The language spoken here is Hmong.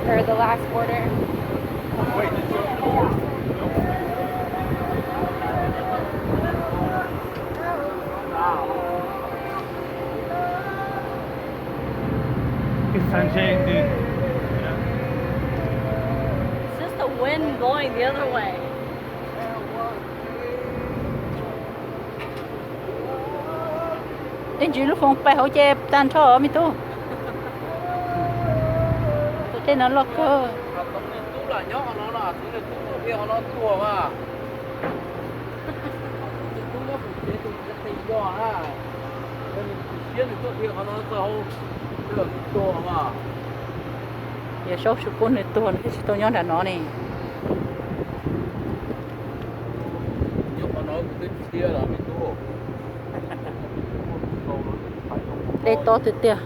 Or the last quarter. It's just the wind blowing the other way. Ib ntsis lub foos pais hauv ces tag nrho me tub. Tus dej no loj kawg. Yawg Saub tsis pub nws tuag nws thiaj tsis tau nyob nram no ne. Dej tob tiag tiag.